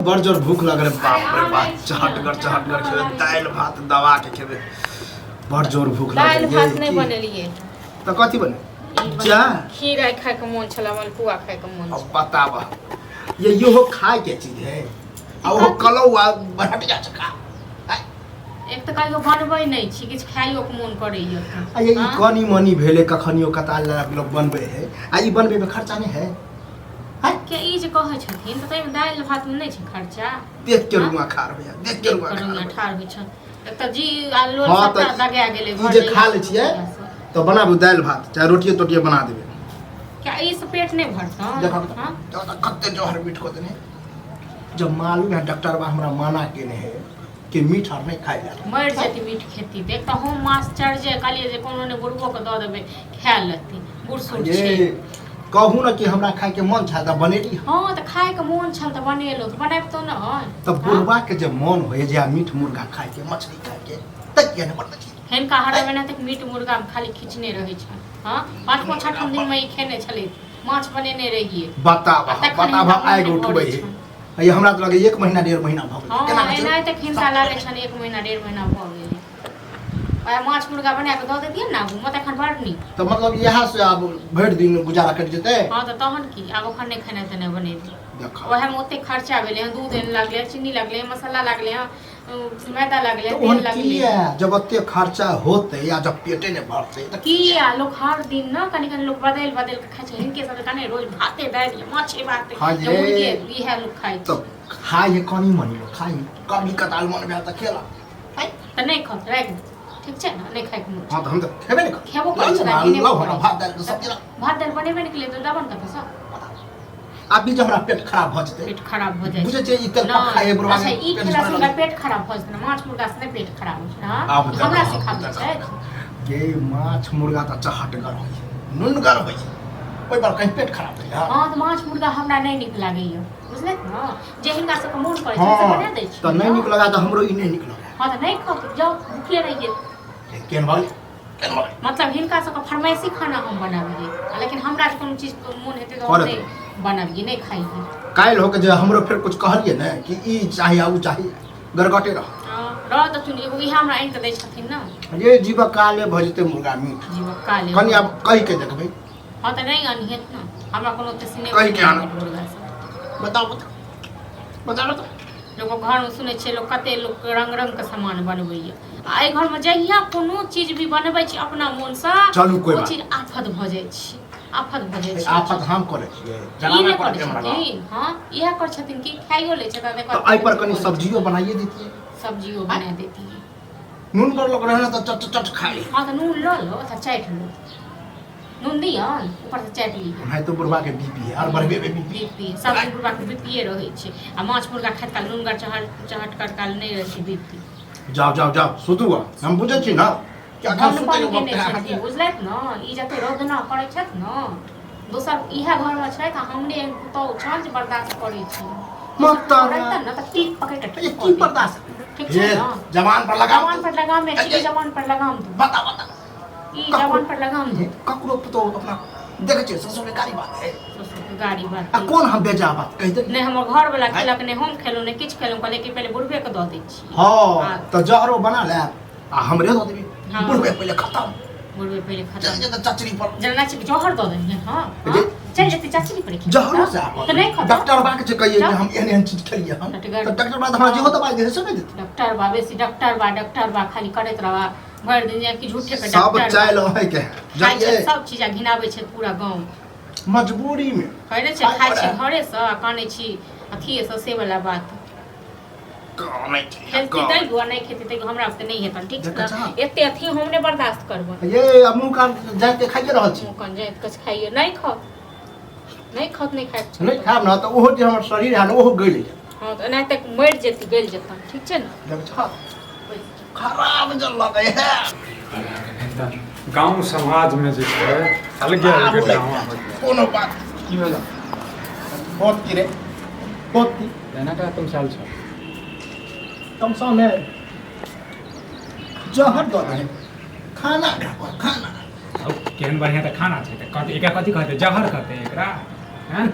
बड़ जोर भूख लगल है। बाप रे बाप, चहटगर चहटगर खेबै, दालि भात दबा के खेबै। बड़ जोर भूख दालि लगल भात ये नहि की? बनेलियै। तऽ कथी बने? ई बने- चाह? खीर आइ खायके मोन छलै, मालपुआ खायके मोन अब छलै। बताब, ये इहो खाय के चीज है आ ओहो कलौआ बरहटिया चका। एक तऽ कहियो बनबै नहि छी, किछु खाइयो के मोन करैया। आ ये ई हाँ? कनी मनी भेलै, कखनियो कताल लोग बनबै है आ ई बनबै में खर्चा नहि है? के ई जे कहै छथिन तऽ ताहिमे दालि भातमे नहि छै खर्चा? देख के हाँ? रुआ खार होइया, देख के रुआ खार रुआ होइया। ठाढ़ होइ छै। एक तऽ जी आ लोल हाँ, सबटा तऽ दगा गेलै ई घर जे जाइया खा लै छियै, तऽ बनाबू दालि भात चाहे रोटिए तोटिए बना देबै। क्या ई से पेट नहि भरतौ? देखो। हाँ? तऽ कते जहर मीठ कऽ देने। जब मालूम है डॉक्टर बा हमरा मना केने है कि मीठ आर नहि खाइ ला। मरि जेतै मीठ खेती तऽ। एक तऽ हम मास चढ़ि जाय, कहलियै जे कोनो ने बुढ़बो के दऽ देबै, खा लेतै, बूढ़ सूढ़ ये छै। कहू ने कि हमरा खायके मन छल तऽ बनेली। हँ, तऽ खायके मोन छल तऽ बनेलहुँ, तऽ बनाबितहुँ ने? तऽ बुढ़वा के जे मन होय जे मीट मुर्गा खायके, मछली खायके, तऽ किया नहि बनबै छी? हिनका हर महीना तक मीट मुर्गा खाली खींचने रहै छनि। हँ, पाँच पाँच छठम दिनमे ई खेने छलै, माछ बनेने रहियै। बताब। आ तखन बताब। हिनका आगि मोन नहि उठबै भरै है। छनि। ये हमरा तऽ लगै एक महीना 1.5 महीना भऽ गेल। हँ। केना कहै छै? एनाहिते हिनका लागै छनि 1 महीना 1.5 महीना भऽ गेलै। वएह माछ मुर्गा बना कऽ दऽ दैतियै ने आगूमे तऽ एखन बड़ नीक। तऽ मतलब इएह से आब भरि दिन गुजारा कटि जेतै? हँ, तऽ तहन की? आब ओखन नहि खेनाइ तेनाइ बनेबै। देखऽ। ओएहमे ओतेक खर्चा भेलै हँ, दूध एहन लागलै, चीनी लागलै, मसाला लागलै हँ, मैदा लागलै, तऽ तेल ओहन लागलै। किया? जब ओते खर्चा होतै या जब पेटे नहि भरतै तऽ किया? लोक हर दिन ने कनि कनि लोक बदलि बदलि कऽ खाइ छै। हिनके सबके कनि रोज भाते दालि, माछे भात हँ या ये। मुर्गे, इएह लोक खाइ छै। तऽ खाइ है कनि मनि लोक खाइ है, कभी कताल मन भेल तऽ खेलक। तऽ नहि खाउ, राखि दे, ठीक छै ने? नहि खाइके मोन। हँ, तऽ हम तऽ खेबे नहि करब। खेबो करै छै, लौ घिनेबो लौ हमरा करै छै। भात दालि तऽ सब्जी लौ। भात दालि बनेबे नहि केलियै तऽ देबऽ ने कतऽसँ? आब बीच हमरा पेट खराब भऽ जेतै। पेट खराब भऽ जाइ बुझै छै। छियै, ई तेल नहि, खाइ है बुढ़वा अच्छा, के ई पेट खेला से झड़ऽ हुनका लगै। पेट खराब भऽ जेतै ने, माछ मुर्गा से नहि पेट खराब होइ छै? हँ, आब देखऽ, हमरा सिखाबै देखऽ। छै। गे, माछ मुर्गा तऽ चहटगर होइ छै, नुनगर होइ छै, ओहि पर कहीं पेट खराब भेलै? हँ, तऽ माछ मुर्गा हमरा नहि नीक लागैया, बुझलथि ने? जे हिनका सबके मोन करै छै से बना दै छी। तऽ नहि नीक लगा तऽ हमरो ई नहि नीक लगा। हँ, तऽ नहि खाउ तऽ जाउ, भूखले रहियै। केहन भऽ गेलै, केहन भऽ गेलै? मतलब हिनका सबके फरमाइशी खाना हम बनाबियै आ लेकिन हमरा जे कोनो चीज के मोन हेतै तऽ हम करत। नहि बनाबियै, नहि खाइयै। काल्हि होके जे हमरो फेर कुछ कहलियै ने कि ई चाही आ ओ चाही, गरगटे रह। हँ, रह तऽ चुन, एगो इएह हमरा आनि कऽ दै छथिन ने। ये जीवक काले भऽ जेतै मुर्गा मीट। जीवक काले। कनि आब कहि के देखबै। हँ, तऽ नहि अनहियत ने, हमरा कोनो ओते सिनेह कहि के आनब। मुर्गा सब। बताउ, बताउ, बताउ, बताउ। लोक घरमे सुनै छियै, लोक कते लोक रंग रंग के सामान बनबैया आ एहि घरमे जहिया कोनो चीज भी बनबै छी अपना मोनसँ, चलू, कोइ ओ बात चीज आफत भऽ जाइ छै, आफत भऽ जाइ छै। आफत हम करै छियै? ई जनाना नहि करै करै छै हमरा गाँव। छथिन। हँ, इएह करै छथिन कि खाइयो लै छै तऽ तऽ एहि पर कनि सब्जियो बनाइए दैतियै। सब्जियो बना देतियै। नून पर लोक रहै तऽ चट चट खाइ। हँ, तऽ नून लऽ लो तऽ चाटि लो। नून दियौन, ऊपरसँ चाटि लिअ। ओनाहितो बुढ़वा के बीपी है और बढ़बे बीपी। बीपी सब दिन बुढ़बा के बीपीए रहै छै आ माछ मुर्गा खाइत काल नूनगर चहट चहटकर काल नहि रहै छै बीपी। जाओ जाओ जाओ, सुतू। आब हम बुझै छी ने कि अखन धन सुतै पानि के केने वक्त है छथिन अहाँके। बुझलथि ने? ई जते रोदना करै छथि ने, दोसर इएह घरमे छथि आ हमरे एहन पुतहु छनि जे बर्दाश्त करै छी। माता रहितनि ने तऽ टीप पकड़ि कऽ ये ठीक की कऽ बर्दाश्त? दैतनि। ठीक छै हे ने? जवान पर लगाम। जवान पर लगाम है छी, जवान पर लगाम दू। बता, बता। ई जवान पर लगाम दू। ककरो पुतहु अपना देखै छियै, ससुर के गाड़ी बात है। ससुरके गाड़ी बात। आ कोन हम बेजा बात कहि दे? नहि हमर घर वाला खेलक, नहि हम खेलहुँ, नहि किछु खेलहुँ। कहलियै कि पहिले बुढ़बे के दऽ दै छी। हँ, तऽ जहरो बना ले आ हमरे दऽ देबी। हाँ। बुढ़बे पहिले खतम। बुढ़बे पहिले चल खतम। जेतै चचरी पर। जेना छै कि जहर दऽ देलियै। हँ हँ, जे- चलि जेतै चाची पर। जहरो से आब तऽ नहि खतम। डॉक्टर बा के छै कहिए जे जाउ। हम एहन एहन चीज खेलियै हन। डॉक्टर- तऽ डॉक्टर बा तऽ हमरा जेहो दबाइ दे से नहि देतै। डॉक्टर बा, बेसी डॉक्टर बा, डॉक्टर बा खाली करैत रहबा भरि दिन, जे कि झूठे के सब डॉक्टर बा। चालि अहाँके खाइ छै जाइए। सब चीज आ घिनाबै छै पूरा गाँव। मजबूरी मे कहै नहि छै, खाइ छी घरेसँ आ कानै छी अथिएसँ, से वाला बात। कानै छै। खेलती तैयो आ नहि खेती तैयो हमरा तऽ नहि हेतनि, ठीक छै देखै ने? छह? एते अथी हम नहि बर्दाश्त करबै। ये आ मुँह कान जाके खाइए रहल छी। मुँह कान जाइत कछ खाइए, नहि खाउ, नहि खाउ, नहि खाइके छै। नहि खायब ने तऽ ओहो जे हमर शरीर है ने, ओहो गलि जायत। हँ, तऽ एनाहिते मरि जेती, गलि जेतनि, ठीक छै ने? देखै छह, खराब जल लगै है। गाँव समाजमे जे छै अलगे अलगे ड्रामा होइ छै। कोनो बात। की भेल? बहुत की रे, बहुत की? एना का तुम साल छौ? तमसा में जहर दऽ दे खाना खा, खाना। आउ, केहन बढ़िआँ तऽ खाना छै, तऽ कथी एकरा कथी कहतै? जहर कहतै एकरा? हँ।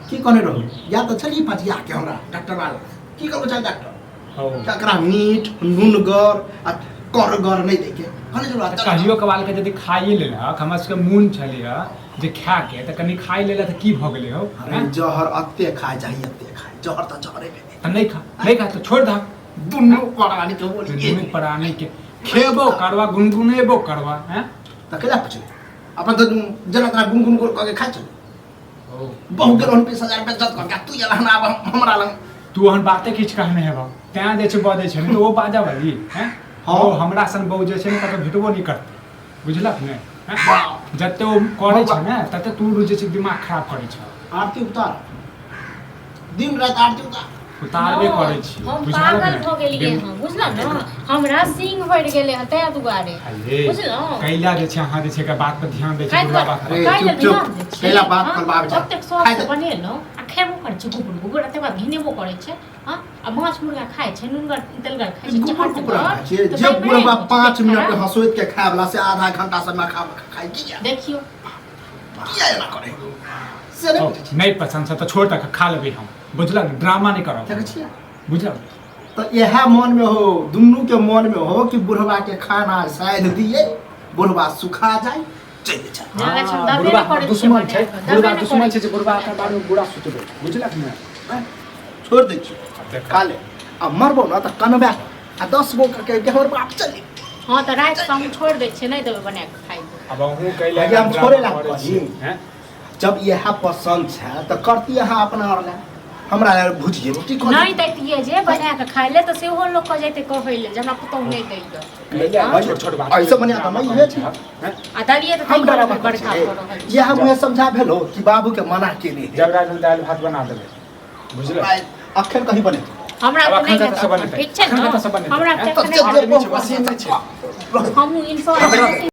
की कहने रहू या तऽ छली पचिया के हमरा डॉक्टर बाल की कहलको छल डॉक्टर हौ ककरा मीठ नुनगर आ करगर नहि दैके कहने छलहुँ तऽ कहियो कभाल के यदि खाइए लेलक हमरा सबके मोन छलैए जे खाके तऽ कनि खाइ लेलक तऽ की भऽ गेलै हौ अरे जहर अते खाय चाही अते खाय जहर तऽ जहरे भेलै तऽ नहि खा नहि खा तऽ छोड़ि दहक दुनू प्राणी के बोली दुनू प्राणी के खेबो करवा गुनगुनेबो करवा हैं तऽ कैला पुछले अपन तऽ जेना तेना गुनगुन कऽ के खाइ छलै ओ बहु गेल हन 20,000 रुपया जत कऽ के तू एला हन आब हमरा लग तू ओहन बाते किछु कहने हेबा तैं जे छै बजै छै नहि तऽ ओ बाजऽ वाली हैं हाँ। ओ हमरा सन बहू जे छै ने कतौ भेटबो नहि करतै बुझलक ने हैं? जते ओ करै छै ने तते तू जे छै दिमाग खराब करै छै आरती उतार दिन राति आरती उतार उतारबे करै छी हम बुझलक पागल ने? भऽ गेलियै हँ बुझलहुँ ने हमरा सिंह भरि गेलै हँ ताहि दुआरे अरे बुझलहुँ कैला जे छै अहाँ जे छै एकर बात पर ध्यान दै छै काल्हि बुढ़ा बात पर अरे, काल्हि चुप, चुप। ध्यान दै छियै, कैला बात हँ? पर बाप जा। ओतेक शौक खाइ से दे। बनेलहुँ आ खेबो करै छै गुबुर गुबुर आ तकर बाद घिनेबो करै छै हँ आ माछ मुर्गा खाइ छै नुनगर तेलगर खाइ छै गुबर गुबर चहटगर, खाइ छियै तऽ जे ताहिमे बुढ़बा नहि 5 पेट मिनट खराब। हँसोइत के खाय वाला से आधा घंटा से खा खाइ किया देखियौ किया एना करे से नहि ओ, बुझै छियै नहि पसन्द छै तऽ छोड़ तक खा लेबै हम बुझलक ने ड्रामा नहि करब देखै छियै बुझलक तऽ इएह मनमे हो दुनूके मनमे हो कि बुढ़वा के खाना साइध दिए बुढ़वा सुखा जाए चलि जाए जेना छै, हाँ, दबे बुढ़बा नहि करै छियै दुश्मन छै बनाकऽ, दबे बुढ़बा नहि दुश्मन करै छै जे बुढ़बा अपना बारेमे बुरा सोचबै बुझलक ने आँय, छोड़ि दै छियै आब देखो। खा ले आ मरबो ने तऽ कनबे आ 10 गो के के हमर बाप चलि हँ तऽ राति कऽ हम छोड़ि दै छियै नहि देबै बना कऽ खाइ लए आब अहूँ कैला आगे हम छोड़े ला करै कही। छियै, हैं? जब इएह पसन्द छै तऽ करती अहाँ अपना आओर लए हमरा लए भुजिए रोटी कऽ नहि दैतियै जे बना कऽ खाइ लए तऽ सेहो लोक कऽ जैतै कहै लए जे हमरा पुतहु नहि दैए कैला हाँ? छोट छोट बात ऐसे बनिया तऽ नहि इहे छै। हैं? आ दलिये तऽ हम तैयो डरावा बड़का करै भऽ रहल छियै। छै इएह मुँहे समझा भेलो कि बाबूके मना केने है जब रात में दालि भात बना देबै बुझल अखन कहीं बनेतै हमरा आब तऽ नहि अखन कतऽ से हेतै बनेतै? ठीक छै अखन ने कतऽ से बनेतै? हमरा हैं? तऽ तऽ एखने जे छै, मशीन नहि छै। हमहूँ इंसान